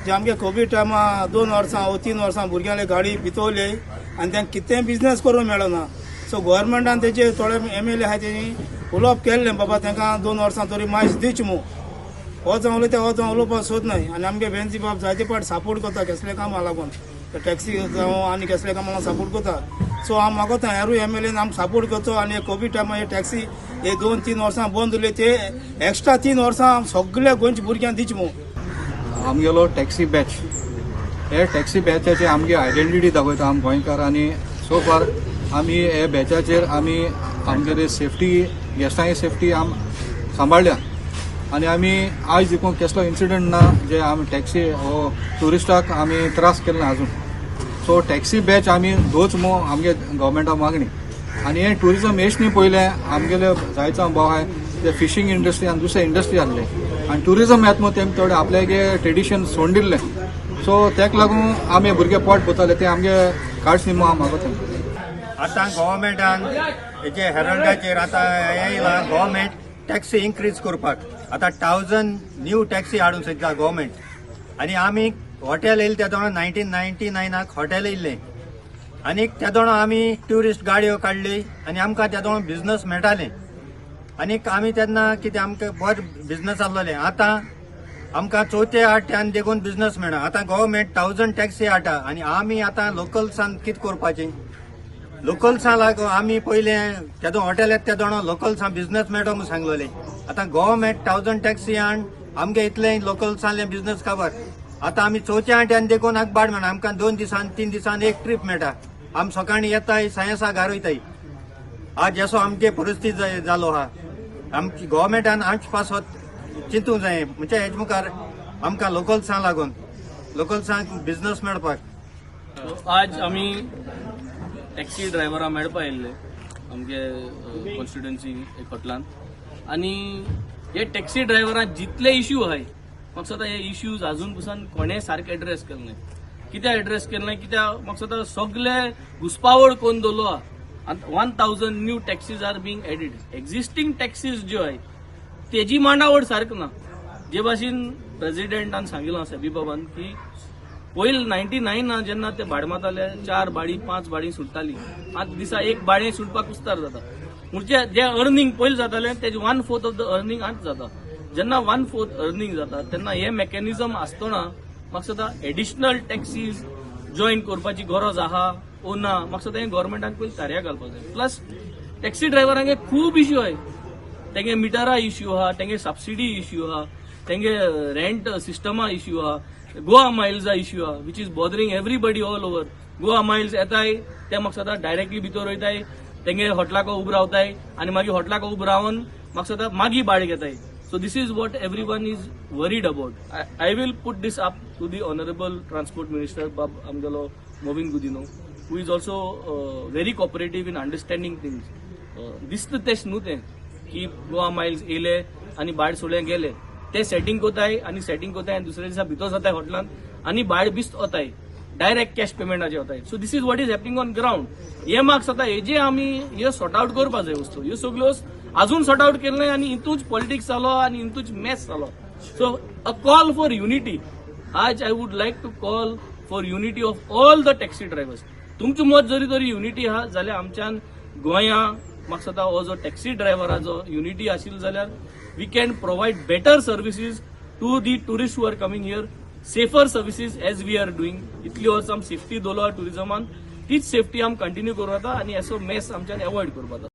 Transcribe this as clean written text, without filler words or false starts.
जे आमगे कोवीड टायमा 2 वर्सां वो 3 वर्सां भुरग्यांले गाडी भितोवले आनी तांकां कितेंय बिजनेस करूंक मेळना. सो गोवोरमेंटान तेजे थोडे एमएलए आहाय, तेणी उलोवप केल्लें, बाबा तांकां 2 वर्सां तरी मायज दिच मू. हो जावं उलयता, हो जावं उलोवपाक सोद न्हय. आनी आमगे वेन्झी बाब जायते पाट सपोर्ट करता कसले कामां लागून, टॅक्सी जावं आनी कसले कामां सपोर्ट करता. सो हांव मागोता, हेरूय एमएलएन आम सपोर्ट करचो आनी कोवीड टायमार हे टॅक्सी हे 2-3 वर्सां बंद उरले, ते एक्स्ट्रा 3 वर्सां सगल्या गोंयच्या भुरग्यांक दिच मू. आमगेलो टॅक्सी बॅच, हे टॅक्सी बॅचाचे आमगे आयडेंटिटी दाखयता आम गोंयकार. आनी सो फार आमी हे बॅचाचेर आमी आमगेले सेफ्टी, गेस्टांची सेफ्टी आम सांबाळ्ळ्या आनी आमी आयज देखून कसलो इन्सिडंट ना जे आमी टॅक्सी हो ट्युरिस्टाक आमी त्रास केले ना अजून. सो टॅक्सी बॅच आमी दोच मो आमगे गव्हर्मेंटा मागणी. आनी हे ट्युरिजम हेच न्ही, पयलें आमगेले जायते भाव आहाय ते फिशींग इंडस्ट्री आनी दुसरे इंडस्ट्री आहले आनी ट्युरिजम येता मो तेम थोडे आपल्यागे ट्रेडिशन सोडून दिल्लें. सो तेका लागून आमी भुरगे पोट भरताले, ते आमगे काडच न्ही मो हांव मागोता. आतां गव्हर्मेंटान हेजे हेरल्डाचेर आतां हें येयलां, गव्हर्मेंट टॅक्सी इन्क्रीज करपाक आतां 1000 न्यू टॅक्सी हाडूंक सोदता गव्हर्मेंट. आनी आमी हॉटेल येयले तेदोणा, 1999 नाक हॉटेल येयल्लें आनी तेदोणा आमी ट्युरिस्ट गाडयो काडली आनी आमकां तेदोणा बिझनस मेळटालें. आनी आमी तेन्ना कितें आमकां बरो बिझनस आहलोलें. आतां आमकां चवथे आठ्यान देखून बिझनस मेळना. आतां गव्हर्मेंट 1000 टॅक्सी हाडटा आनी आमी आतां लोकल्सान कितें करपाचें? लोकल्सां लागून आमी पयलें तेदो हॉटेल येता तेदोणा लोकल्सां बिझनस मेळटा म्हूण सांगलोलें. आतां गव्हर्मेंट 1000 टॅक्सी हाड, आमगे इतलें लोकल्सांले बिझनस काबार. आतां आमी चवथ्या आट्यान देखून आमकां बाड मेळना. आमकां 2 दिसान, 3 दिसान एक ट्रीप मेळटा. आमी सकाळीं येताय, सायेंसा घार वयताय. आज असो आमगे परिस्थिती जालो आहा. आमची गव्हर्मेंटान आमचे पासत चिंतूंक जाय, म्हणजे हेजे मुखार आमकां लोकल्सां लागून लोकल्सांक बिझनस मेळपाक. आज आमी टॅक्सी ड्रायव्हरां मेळपा येयल्ले आमगे कॉन्स्टिट्युएन्सी एक हॉटलान. आनी हे टॅक्सी ड्रायव्हरां जितले इश्यू आहाय, म्हाका दिसता हे इश्यूज अजून पसून कोणें सारके एड्रेस केले नाय. कित्याक एड्रेस केले नाय? कित्याक म्हाका दिसता सगले घुसपावळ कोन्न दवरलो आहा. 1000 new taxis are being added. Existing taxis ज्यो आहाय तेजी मांडावळ सारकी ना. जे भाशेन प्रेसिडेंटान सांगिलां, सेबी बाबान, की पयल 99 जेन्ना ते भाड मारताले, चार भाडी, पांच भाडी सुट्टाली. आतां दिसा एक भाडें सुटपाक कुस्तार जाता. म्हणजे जे अर्निंग पयलीं जातालें तेजे one fourth of the earning आतां जाता. जेन्ना वन फोर्थ अर्निंग जाता तेन्ना हे मेकॅनिजम आसतना म्हाका दिसता एडिशनल टॅक्सीज जॉयन करपाची गरज आहा ओ ना, म्हाका दिसता हें गव्हर्मेंटान पयलीं थाऱ्या घालपाक जाय. प्लस टॅक्सी ड्रायव्हरांगे खूब इश्यू आहाय. तेंगे मिटरा इश्यू आहा, तेंगे सबसिडी इश्यू आहा, तेंगे रेंट सिस्टमा इश्यू आहा, गोवा मायल्सा इश्यू आहा, which is bothering everybody all over. Goa Miles येताय ते म्हाका दिसता डायरेक्टली भितर वयताय, तेंगे हॉटलाको उब रावताय आनी मागीर हॉटलाको उब रावन म्हाका दिसता मागीर भाडें घेताय. So this is what everyone is worried about. I will put this up to the honourable transport minister बाब आमगेलो मोविन Gudino, who is also very cooperative in understanding things. दिसता तेश न्हू तें की गोवा मायल्स येयले आनी भायर सोडले गेले. ते सेटिंग कोताय आनी सेटिंग कोताय आनी दुसऱ्या दिसा भितर जाताय हॉटलान आनी भायर बिस्त वताय, डायरेक्ट कॅश पेमेंटाचे वताय. So this is what is happening on ground. हे म्हाका दिसता हेजे आमी हे सॉर्ट आउट करपा जाय वस्तू. ह्यो सगल्यो अजून सॉर्ट आउट केले नाय आनी हितूच पॉलिटिक्स जालो आनी हितूच मेस जालो. So a call for unity. आज I would like to call for unity of all the taxi drivers. तुमचें मत जरी तरी युनिटी आहा जाल्यार आमच्यान गोंया म्हाका दिसता हो जो टॅक्सी ड्रायव्हराचो युनिटी आशिल्ली जाल्यार we can provide better services to the tourist who are coming here, safer services as we are doing. इतली वर्सां आमी सेफ्टी दवरला ट्युरिजमान, तीच सेफ्टी आमी कंटिन्यू करूं जाता आनी असो मेस आमच्यान एवॉयड करपाक जाता.